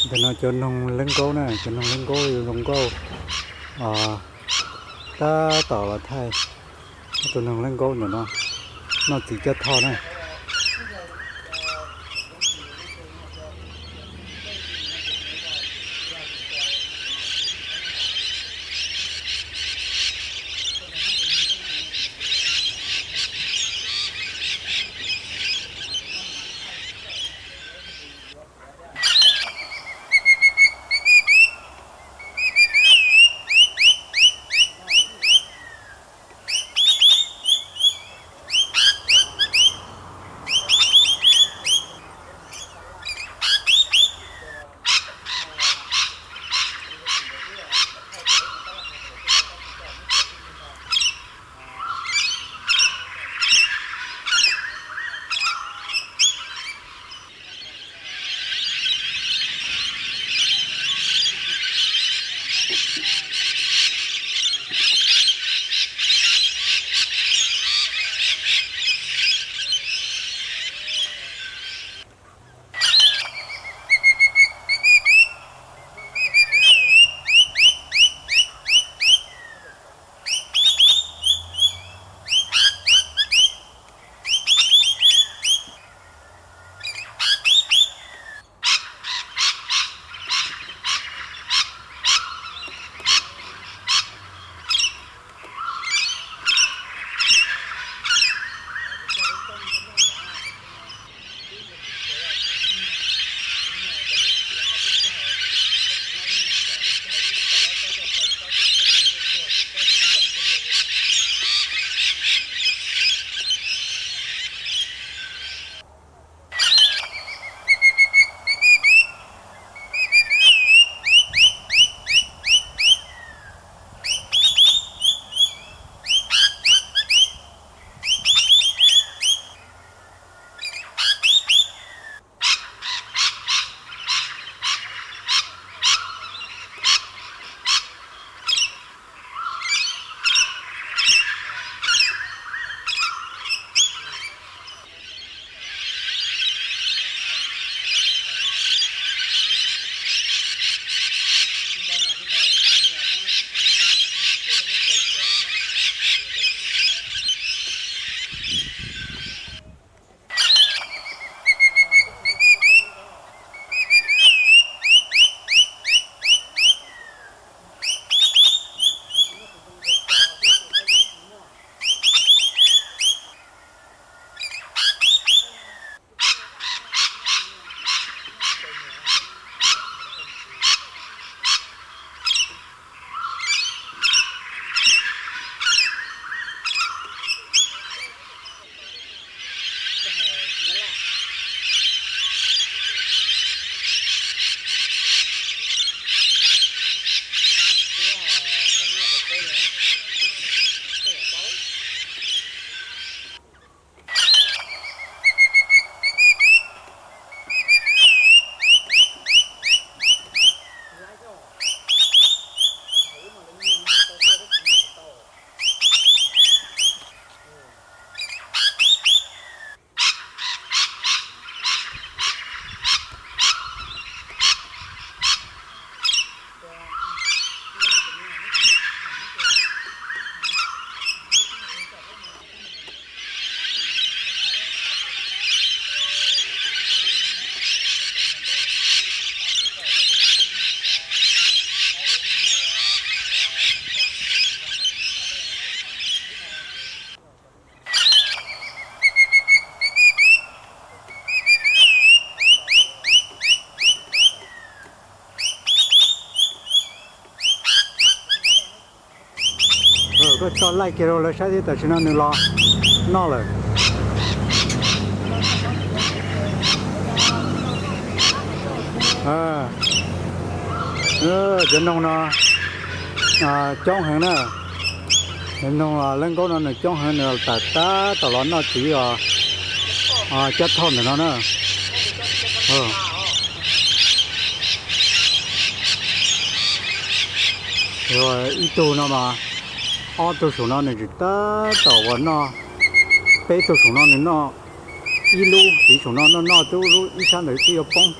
Ntawm no cov noog lab nkaub na, cov noog lab nkaub zoo nkauj, tab tom los thaij tus noog lab nkaub ntawm no noj txiv cab thoj na. Koj tso laij kiag rau lawv saib thiab, tam sim no nws los noj lawm. Cov noog no coob heev na. Cov noog lab nkaub no nws coob heev, nws tab tom los noj txiv os, cab thoj ntawm no na. Ib tug no mas, ob tug saum no nws tsis tab tom uas noj, peb tug saum no nws noj, ib lub txiv saum no noj noj twb lub ib sab ntawd twb yuav poob.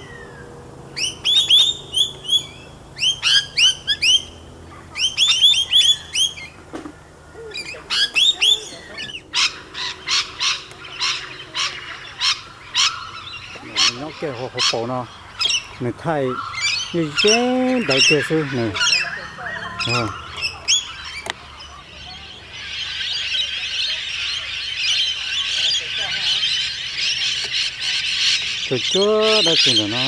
Nws nyob kiag hauv paus no, nws thaij yeej ze ntawd kiag xwb nws. Cuag cuag dab tsi ntawm no.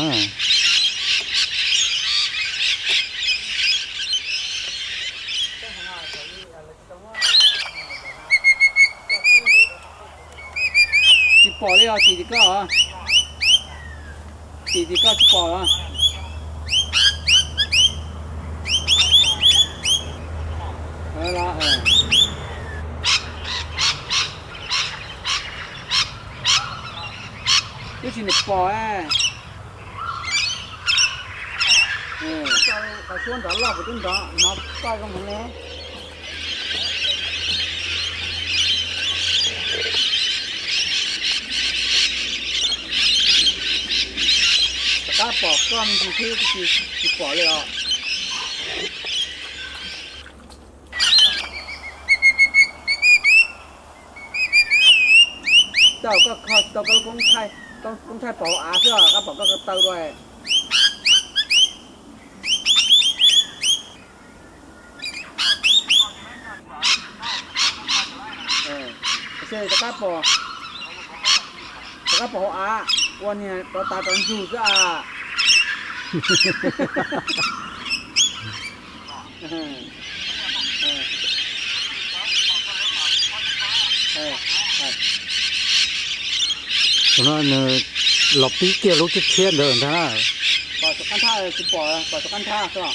Tsis pom li os, tim tim koj os. Tim tim koj tsis pom los? Twb tsis nws pom. Qhov suab nrov loj kuv twb nrov hnov koj zoo heev li. Rov qab pom koj me ntsis xwb, tsis pom li os. Tau koj kho tsis tau koj lub koob thaij, koob thaij pom hauv av xwb, rov qab pom koj ko taw dua. Rov qab pom, rov qab pom hauv av, ua niag rov tav rov ntsug xwb a. Tus no nws los pib kiag lub khiab khiab ntawd ntag. Pom tus qab nthaj tsis pom, pom tus qab nthaj xwb.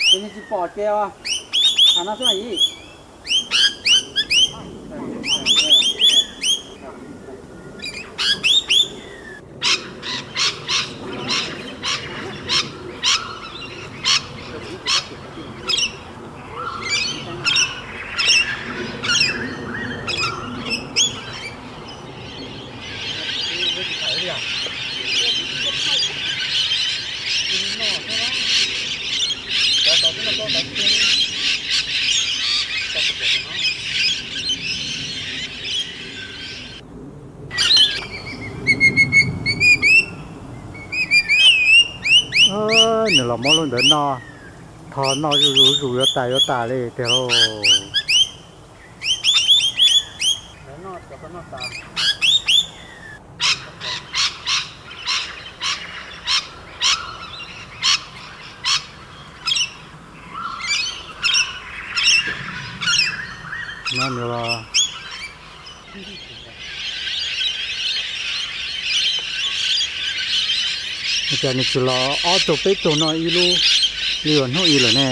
Ces nws tsis pom ces, a, no xwb yim. Nws los muab lub ntawd noj, tho noj zuj zus zuj zus yuav tas yuav tas li tiag lauj. No nws los, cas nws tsis los ob tug peb tug no ib lub li uas hnub ib lawm ne?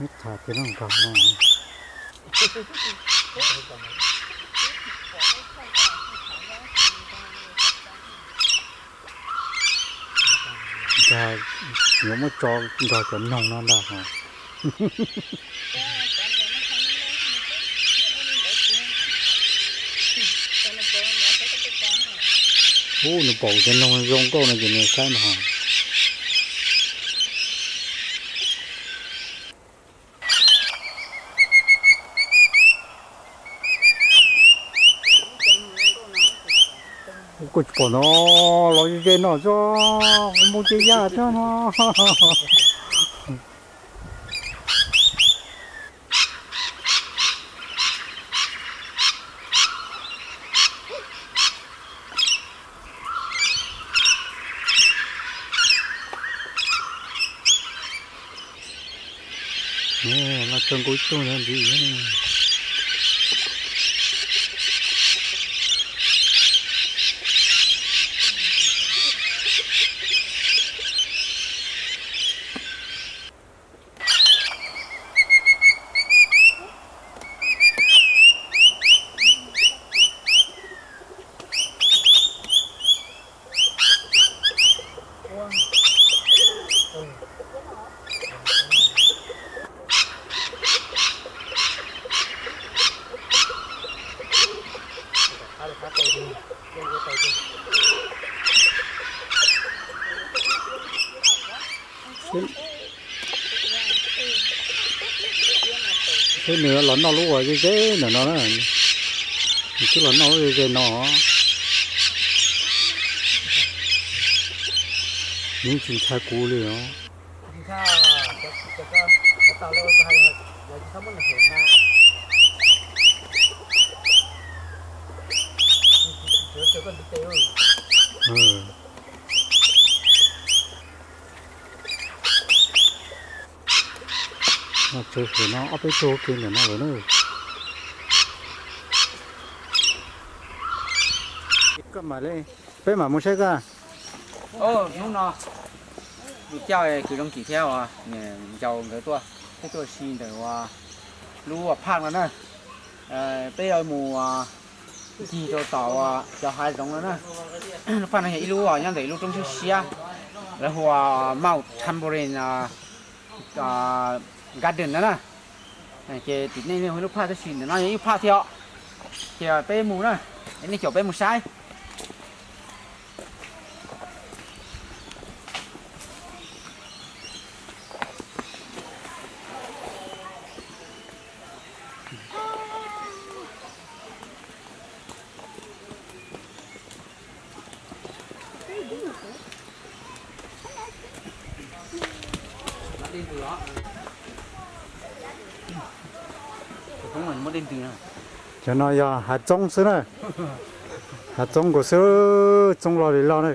Neb tham tias noj nrog no. Nkag yuav muab tso nrog cov noog no ntag hos. Ub, nws pom cov noog zoo nkauj no ces nws saib ntag hos. Kuj tsis pom no, los ze no tso, kuv mus ces yaj tso no. Los tso nkaus ib tug ntawd ntxiv. Seb nws los noj lub uas ze ze ntawm no na. Nws twb los noj lub ze ze no. Nws tsis ntshai kuv li os. Tsev hauv no ob peb tug ke ntawm no lawm na. Koj mam li, peb mam mus saib koj. Hnub no mus coj kwv Zoo Kim thiab uas niam Ncaus nkawd tuaj, peb tuaj si ntawm uas lub uas phaj no na. Peb yuav mus ncig rau tom uas cov hav zoov no na. Lub phaj no yog ib lub uas nyob ntawm ib lub roob siab siab, lawv hu ua Mount Tambourine Garden no na. Ces tim nej hu ib lub phaj tab sis ntawm no yog ib lub phaj thiab os. Ces peb mus na, nej caum peb mus saib. Cov no yog hav txoob xwb na. Hav txoob nkaus xwb, txoob loj li loj na.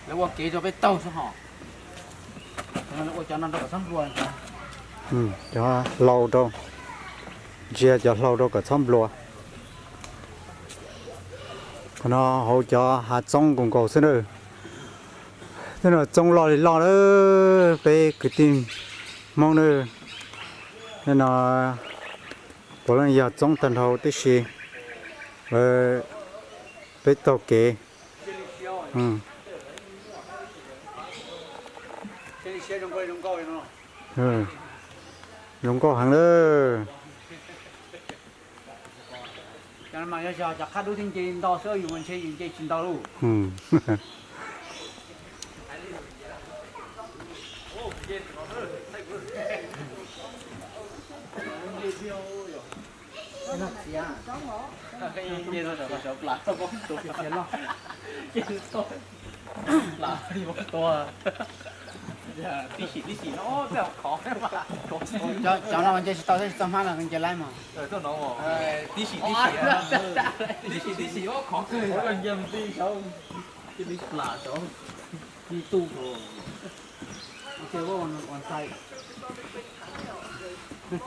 Lawv ua kev rau peb taug xwb hos. Ua cov no rau kom txhob nplua. Cov hlau rau, ntsia cov hlau rau kom txhob nplua. Qhov no hauv cov hav txoob nkaus nkaus xwb na. Tej no txoob loj li loj na, peb kwv tij Hmoob na. Tej no puav leej yog txoob tag nrho tib si. Lawv, peb taug kev. Zoo nkauj heev lawm. Cov qab dub thiab nce nto xwb, yus nce yus nce tsis nto lauj. Cov no nce tsis tau thiab, tsis txoj hmab no nce laib mog. Los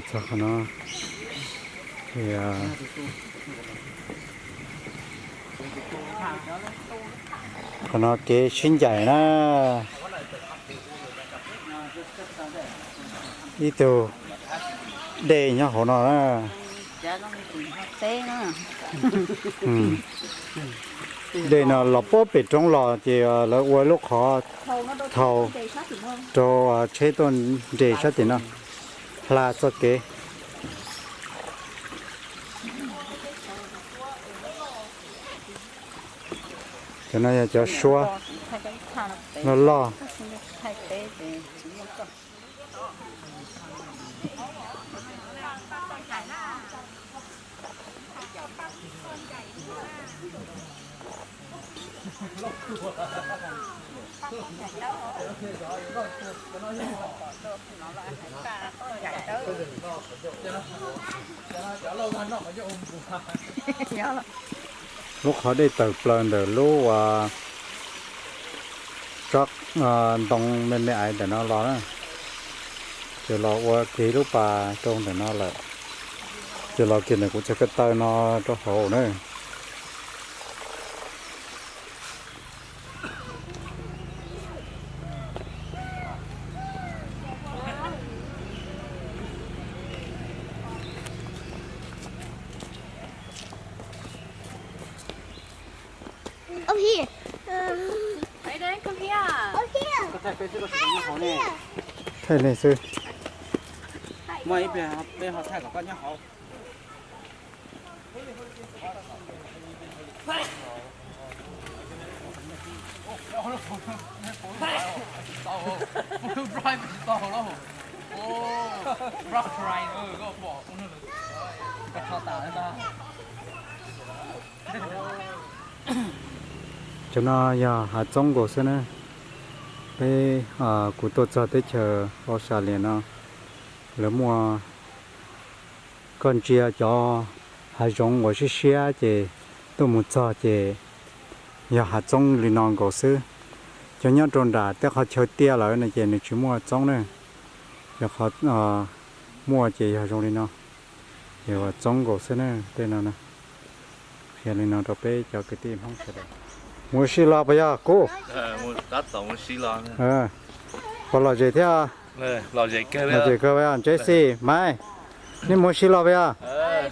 txog qhov no, qhov no kev sib ncaim na. Ib tug dej nyob hauv no na. Dej no los puag pem roob los ces lawv ua lub qhov thau rau tsheb tuaj nres sab tim no hla txoj kev. Cov no yog cov suab loj loj. Lub qhov dej tawm plaws ntawm lub tsob ntoo me me ais ntawm no los na, ces los ua kiag lub pas rau ntawm no lawm, ces los kiag ntawm kuv txhais ko taw no rau hauv na. Over here. Um, Aiden, come here. Over here. Hey, over here. Thaij li xwb. Muaj ib pliag peb ho thaij kom koj nyob hauv. Cov no yog hav txoob nkaus xwb na. Peb, kuv tuaj txog teb chaws Australia no, lawv muaj, koj ntsia cov hav zoov uas siab siab ces tuaj mus txog ces yog hav txoob li no nkaus xwb. Cov nyob rau nram tej qhov chaw tiaj lawm no ces nws tsis muaj txoob na. Cov qhov muaj ces yog zoo li no, ces uas txoob nkaus xwb na tej no. Qhia li no rau peb cov kwv tij Hmoob sawv daws. Mus ua si los puas yog Kub? Puas lom zem thiab? Lom zem kawg, Jesse, Maiv, nej mus ua si los puas yog?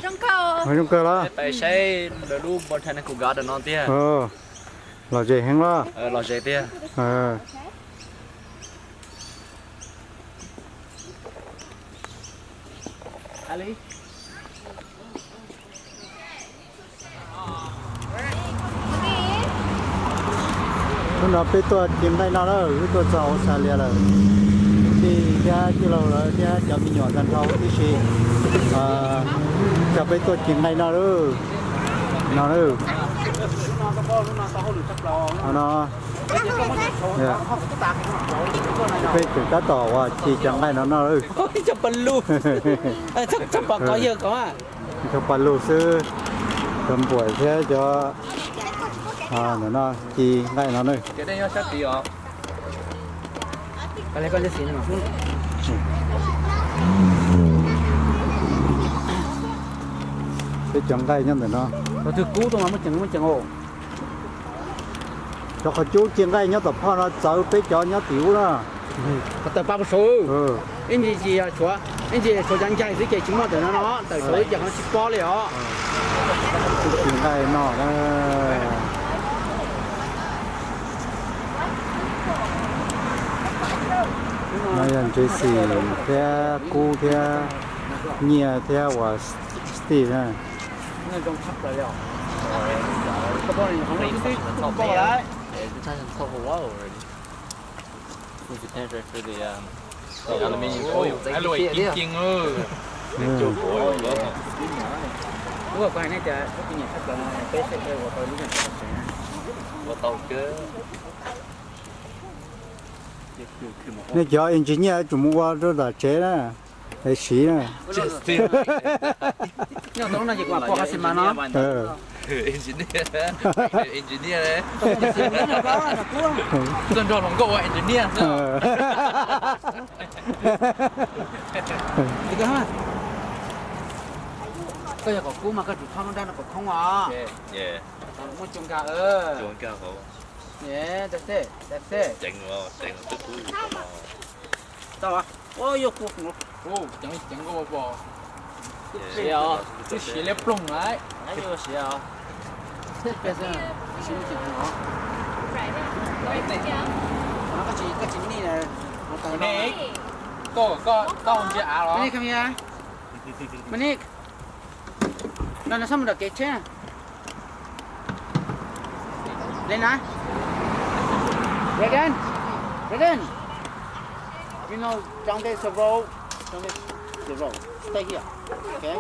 Zoo kawg los? Lom zem heev los? Hnub no peb tuaj ci nqaij noj lawm, wb tuaj txog Australia lawm. Tij thiab tij laug lawv thiab cov me nyuam tag nrho tib si coj peb tuaj ci nqaij noj lawm. No lawm. No, peb tseem tab tom uas ci cov nqaij no noj lawm. Txhob pa lug xwb, cov npuam thiab cov no ci nqaij no na. Peb cov nqaij nyob ntawm no. Cov qhov cub ci nqaij nyob tom phoj no txawv peb cov nyob tim ub na. Ib ntsis ces tshuav, ib ntsis tshuav cov ncaig xwb ces tsis muaj ntawm no no, tawm saud ces ho tsis pob li os. Ci nqaij no na. No yog Jesse thiab Kub thiab Nyiaj thiab uas Steve na. Nej cov engineer tsum mus ua rau tom tsev na, es siv na. Engineer, engineer, tuaj nrog hluas nkauj ua engineer. Koj yog kom kub mas koj tsum thob lub nrab no kom khoob os. Muaj cua nkag. Tau, ua yuav kub. Siav, twb siav liab ploog lawm. Koj tsis nij, koj ntsia av los. Manik, no no sab mus nram kev tsheb. Lena. Regan. Regan. You know, down there is a road. Down there is a road. Stay here. Okay?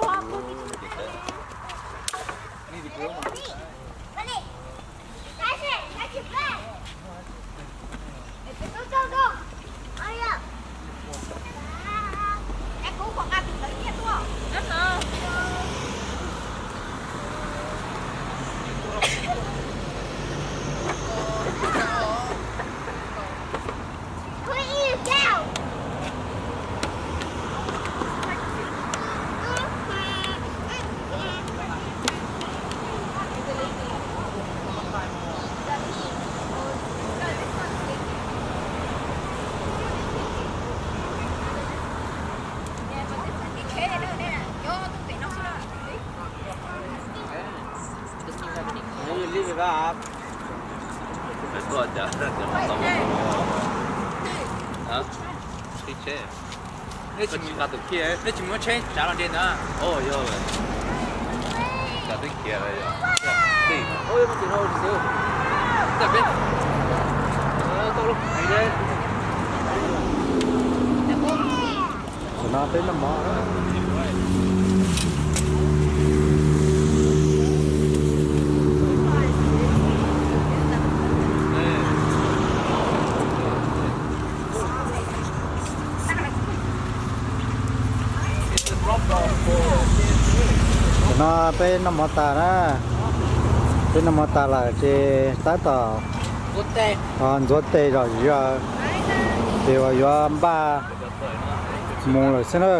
Nej tsis muab tsheb tsav los nres ntawd. Yog lawm. Tsav twb khiav lawm yog. Tam peb, tam no peb noj mov. Tam no peb noj mov tas na, peb noj mov tas lawm ces tab tom ntxuav tes zom zaws, ces uas yuav npaj mus lawm xwb na.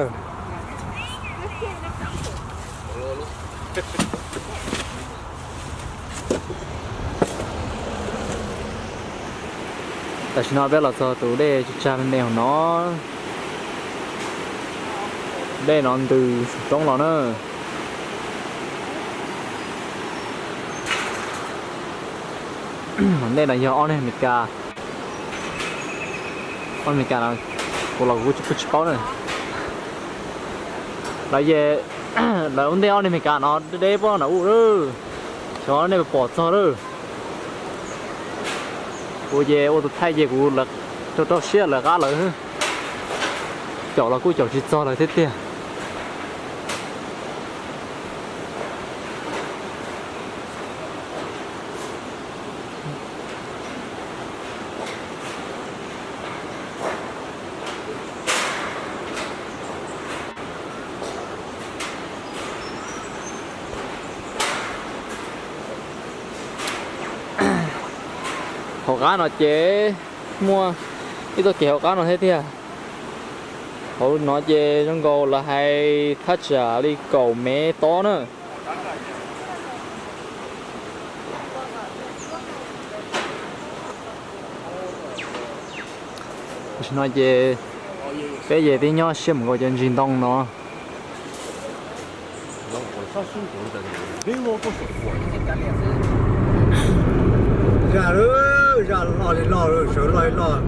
Tam sim no peb los txog tus dej tsag me me hauv no, dej no ntws saum roob los na. Ntej no yog ob niag Amelikas, ob niag Amelikas no kuv los kuv kuj tsis paub na. Lawv, lawv ua ntej ob niag Amelikas no deb deb pob no ub, xyov nej puas pom txog lawm. Kuv ces ua tus thaij ces kuv rau rau siab lawv qab lawv, caum los kuj caum tsis txog lawv thiab tiag. Hauv qab no ces muaj ib txoj kev hauv qab no thiab tiag. Hauv no ces zoo nkaus lawv hais thaj tsam li kaum mev tob na. Tam sim no ces peb ces twb nyob siab mus nkaus cov ntsis ntoo no. Zaj lawm, zaj loj li loj lawm, sawv loj li loj.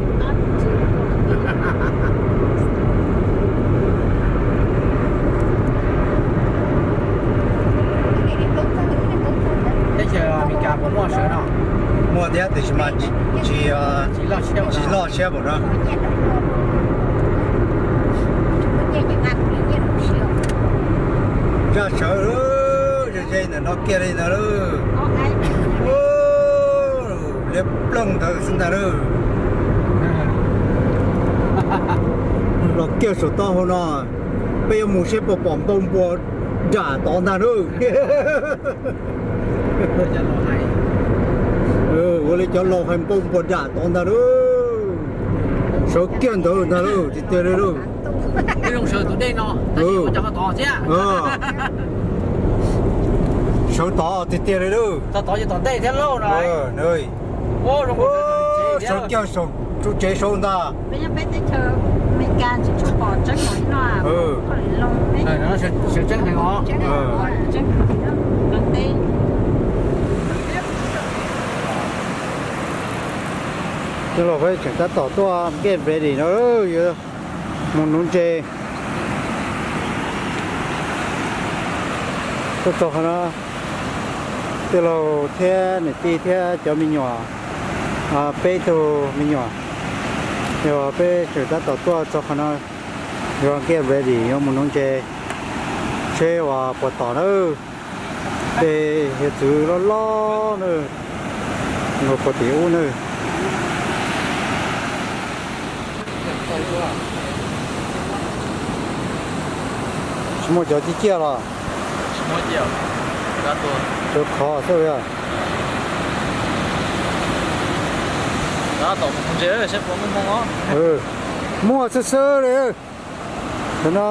Teb chaws Amelikas puas muaj sawv no? Muaj thiab tiam sis mas tsis, tsis loj siab npaum no. Zaj sawv ze ze ntawm no kiag li ntawd lauj. Liab ploog ntawd xwb ntag lauj. Los kiag saum taub hau no, peb yuav mus seb puas pom npau npua nram tod ntag lauj. Ua li cov laus hais npau npua dam tod ntag lauj. Sawv kiag ntawd ntag lauj, tiag tiag li lauj. Sawv tod tiag tiag li lauj. Sawv kiag saum tsev saud ntag. Cov laus peb tseem tab tom tuaj get ready no, yuav mus nuv ntses. Tuaj txog qhov no, tij laug thiab niam tij thiab cov me nyuam, peb tug me nyuam, yog peb tseem tab tom tuaj txog qhov no, yuav get ready yuav mus nuv ntses, seb uas puas tom nawb. Tej hiav txwv loj loj na, nkaus puag tim ub na. Tsis muaj cov ciaj ciaj los? Cov khov xwb. Muaj xwb xwb li. Tam no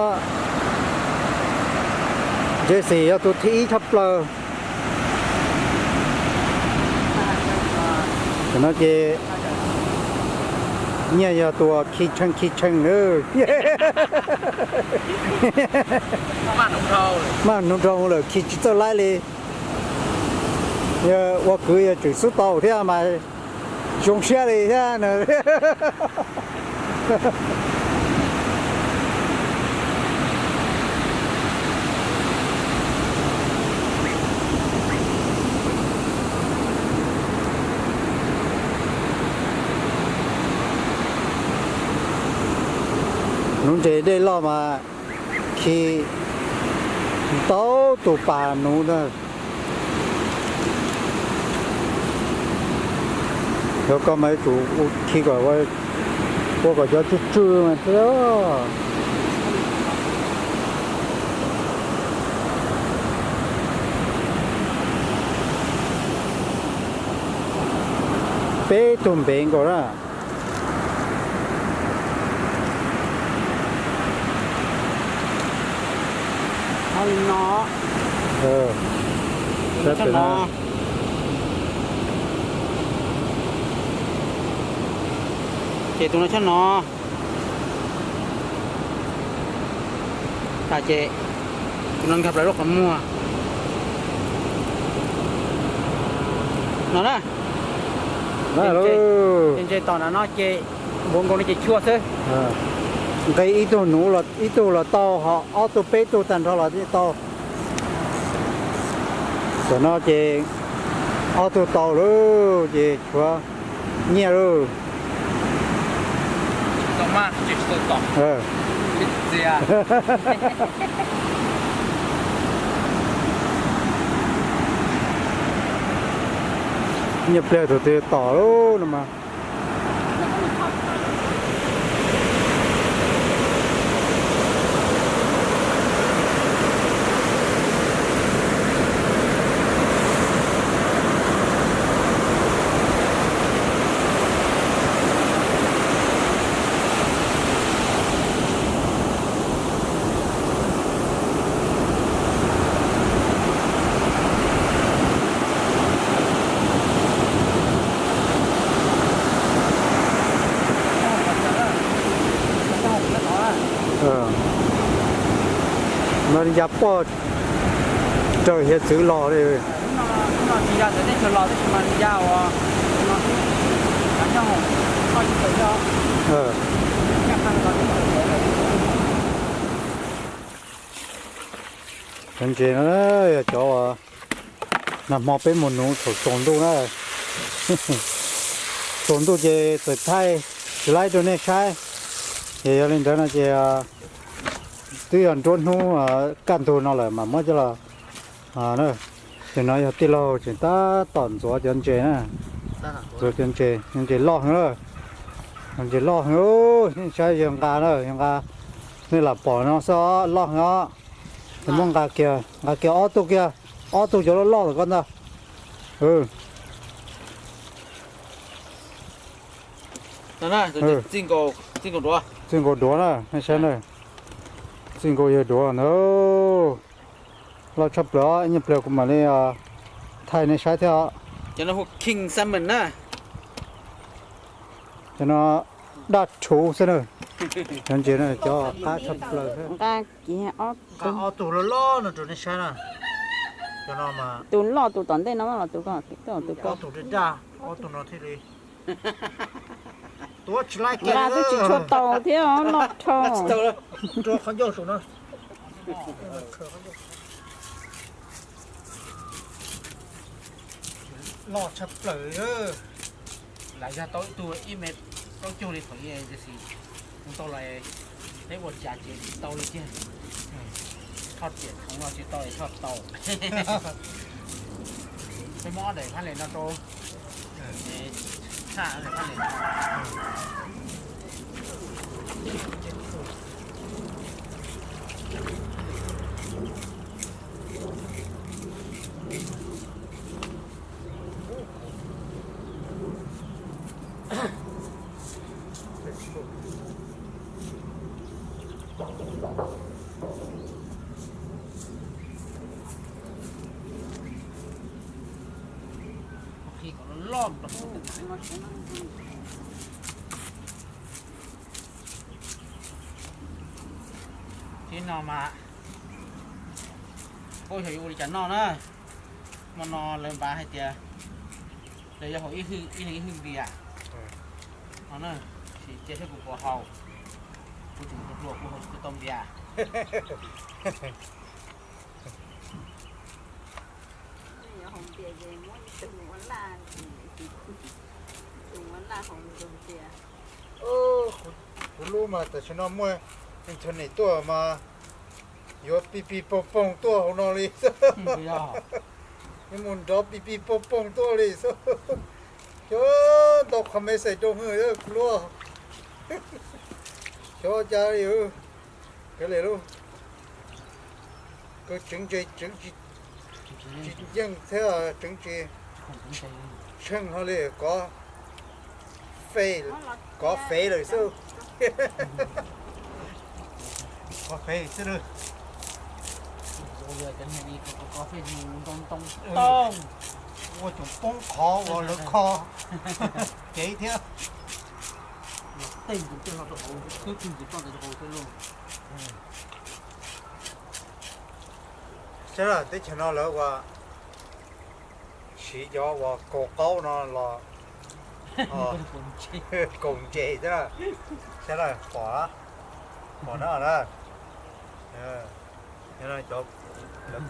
Jesse yog tus thib ib tshaj plaws. Tam no ces Nyiaj yog tus khi tshee khi tshee na. Maj hnuv nroo lawm khi tsis txawj laib li. Yog ua kwv yog tseem xub tau thiab mas zoo siab li thiab. Nuv ntses dej loj mas khi tau tus pas nuv ntag. Yog koj mas yuav tsum khi kom ua kom cov tswj tswj mas thiab. Peb tug npev nkaus na. Ces tus no tshaj no. Tas ces tus no nkag plaws lub qhov muag no na. Ces ntses tom nram no ces npuav nkaus no ces tshuaj xwb. Nqis ib tug nuv, ib tug los tau, ho ob tug peb tug tag nrho los yeej tau. Tam no ces ob tug tau lawm ces tshuav Nyiaj lawm. Nyiaj pliag tus twg tom lawm no mas. No li cas poj raws hiav txwv los li. Cov ntses no yog cov uas nag hmo peb mus nuv thaum tsaus ntuj na. Tsaus ntuj ces txawm thaij tsis laib rau nej saib. Ces yog li ntawd no ces twb yog nruab hnub kaj ntug no lawm mas muab coj los. Ces no yog tij laug tseem tab tom ntxuav cov ntses na. Ntxuav cov ntses, ntses loj heev lawm. Ntses loj heev, nej saib yawg nqa na, yawg nqa, nej lam pom no xwb os, loj heev os. Ces muab nqa kiag, nqa kiag ob tug kiag, ob tug cov loj loj lawm ko ntag. Txij nkaus duav na, nej saib na. Txij nkaus yawg duav na. Loj tshaj plaws, ib nyuag pliag kuv mam li thaij nej saib thiab os. Cov no daj rhuv xwb na. Cov ntses no cov qab tshaj plaws xwb. Nqa kiag ob tug loj loj no rau nej saib na. Tus loj tus tom ntej no los tus ko, tus ko. Ob tug daj daj, ob tug no thiaj li tuav tsis laib kiag. Nqa twb tsis tshua tau thiab, loj dhau. Rau qhov ncauj saum no. Loj tshaj plaws. Lam yog tau ib tug ib me kaub cuag li thaum ub, tiam sis mus tau los peb ua cas ces tsis tau li tiag. Thoj riam khoov los tsis tau es thoj tau. Peb muab ob daim phab les no rau, tshaj daim phab les no. Qhib kom loj loj. Tib no mas, koj xyov yuav ua li cas noj na. Hmo no lawv npaj hais tias lawv yuav haus ib hwj, ib leeg ib hwj npias no na, sim cia seb kuv puas haus. Kuv tseem hluas hluas kuv haus tsis tau npias. Kuv lub mas tam sim no muaj internet tuaj mas yuav pis pis poog poog tuaj hauv no li xwb. Yuav mus nrov pis pis poog poog tuaj li xwb. Xyov ntau qhov message rau hwj kuv lub. Xyov cas li, kav liam lauj. Kawg tseev ntses tseev tsis yeej thiab, tseev tsis tsheej hlo li, kov fev, kov fev lawm xwb. Kov fev xwb lawm. Ua tsoom poob qhov uas lawv kho cev thiab. Saib teb chaws no lawv ua siv cov uas kaus qaub no los kaus ntses thiab. Saib lawm, pom, pom na na. Cov, cov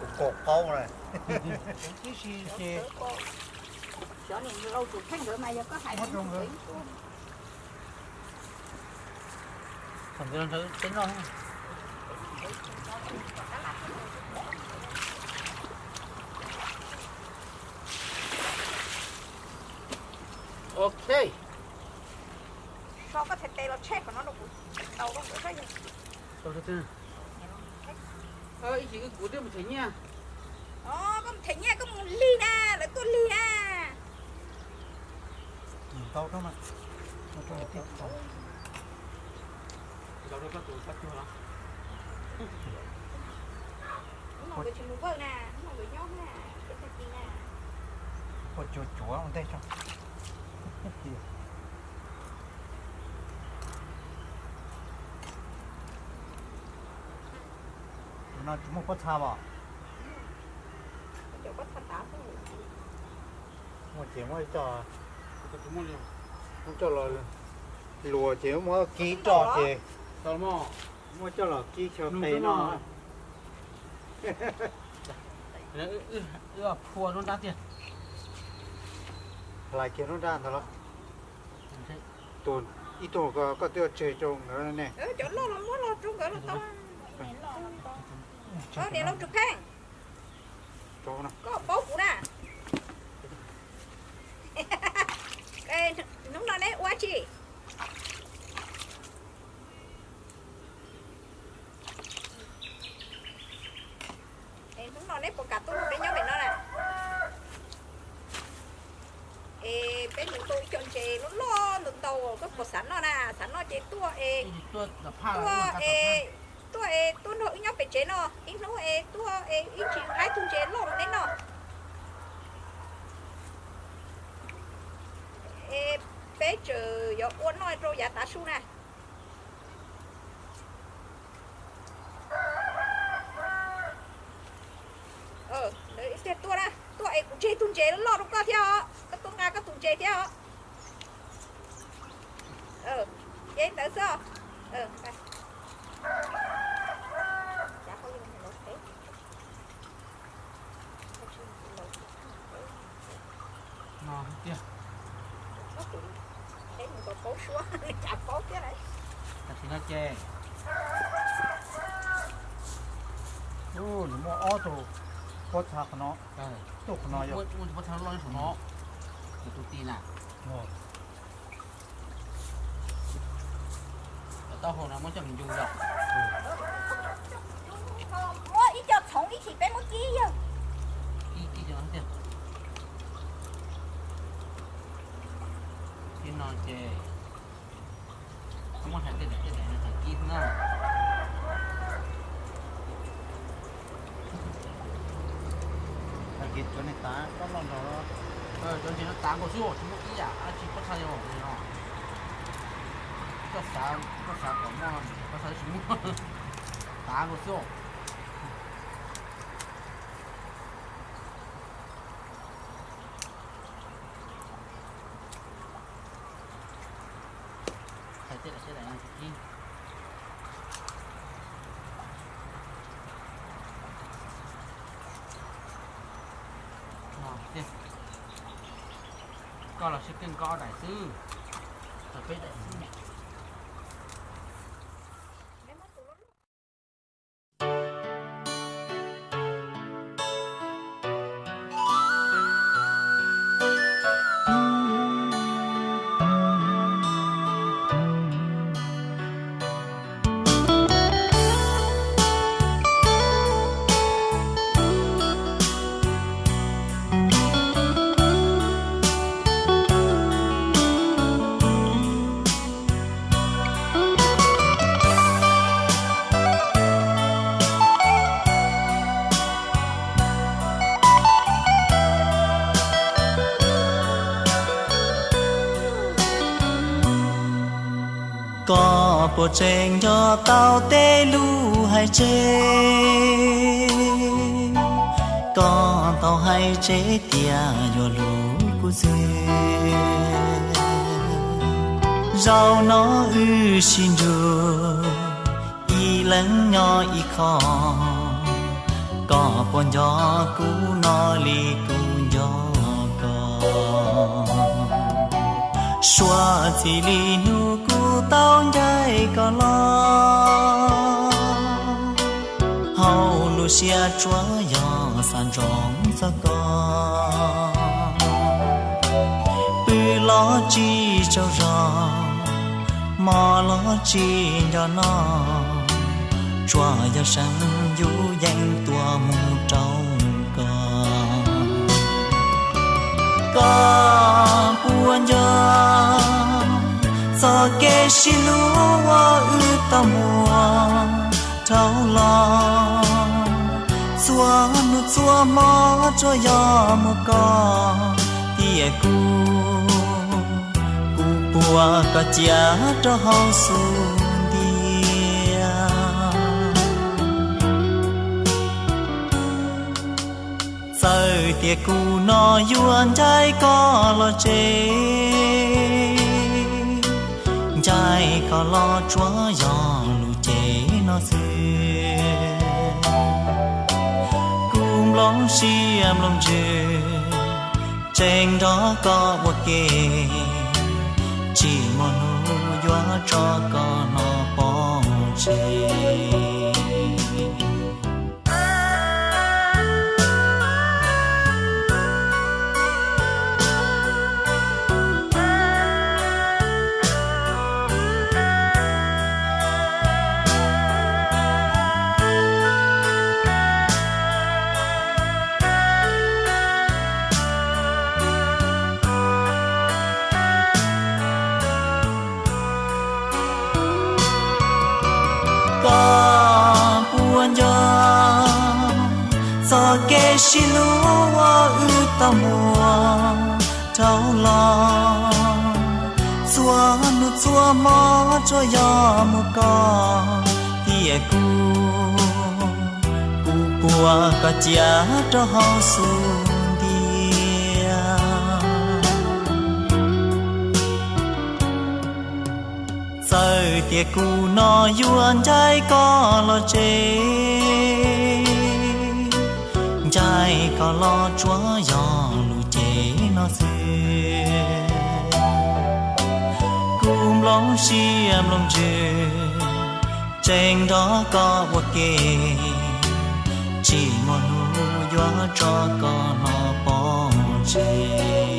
tus kaus qaub na. Ok. So koj them tes los tsheb qhov no rau kuv, tau rau kuv saib. Ib chim kuv twb mus them nyiaj. Koj mus them nyiaj koj mus lig na, lawv tuaj lig na. Ua cuav cuav ua ntej tso. Tus no tsis muaj pob txha os? Muaj ces muab coj, muab coj los luas ces muab kib roj ces muab coj los kib chaw qe no. Wb phua hnub nrab tiag. Hlais kiag hnub nrab ntawd los. Tus, ib tug koj twb tseg rau nkawd ne. Cov loj los muab los rau nkawd los tau. Niam laus Tsum Pheej, koj paub kuv na. Hnub no neb ua tsi? Hnub no neb puas kam tuaj nrog peb nyob pem no na? Koj puas xav noj na? Xav noj ces tuaj es, tuaj es, tuaj es tuaj nrog wb nyob pem tsev no ib hnub es tuaj es wb tsis nqa ib tug ntses loj rau neb noj. Es peb tseem yuav ua noj rau yav tav su na. Tiag tuaj na, tuaj es kuv tseg tug ntses loj rau koj thiab os, koj tuaj nqa koj tus ntses thiab os. Ces ntawd xwb. Tam sim no ces nws muaj ob tug pob txha qhov no, tuaj qhov no yog pob txha loj saum no, tus ti na. Taub hau no muab coj mus ncu yog. Muab ib co txhoov ib chim peb muab kib yog. Kib kib cov no tiag. Kib no ces muab hais tej daim tej daim no ces kib na. Cov ntses no tav koj loj nrog, cov ntses no tav nkaus xwb tsis muaj kib yam dab tsi pob txha yog no. Koj xav, koj xav kom muaj pob txha tsis muaj, tav nkaus xwb. Hais tej daim tej daim no kib. Koj los sib keej koj ob daim xwb, tau peb daim xwb. Koj puas tseem nco tau tej lus hais tseg? Koj tau hais tseg tias yuav hlub kuv xwb. Zaum no wb sib ntsib, ib leeg nyob ib qho. Koj puas nco kuv no li kuv nco koj? Suav txij li hnub kuv tau ncaim koj los, hauv lub siab tsuas yog xav ntsoov txog koj. Pw los tsis tsaug zog, mov los tsis nco noj, tsuas yog seev yus yeej tuaj mus rau koj. Koj puas nco txoj kev sib hlub uas wb tau muaj dhau los? Txhua hnub txhua hmo tsuas yog mus koj tiam kuv, kuv puag koj cia rau hauv xub ntiag. Txawm tias kuv no yuav ncaim koj los tsev, ncaim koj los tsuas yog lub cev no xwb. Kuv nplooj siab nplooj ntsws tseem nrog koj ua ke, tsis muaj hnub yuav tso koj hnov pov tseg. Kev sib hlub uas wb tau muaj dhau los, txhua hnub txhua hmo tsuas yog mus koj thiab kuv, kuv puas koj cia rau hauv xub ntiag. Txawm tias kuv no yuav ncaim koj los tsev, ncaim koj los tsuas yog lub cev no xwb. Kuv nplooj siab nplooj ntsws tseem nrog koj ua ke, tsis muaj hnub yuav tso koj los pov tseg.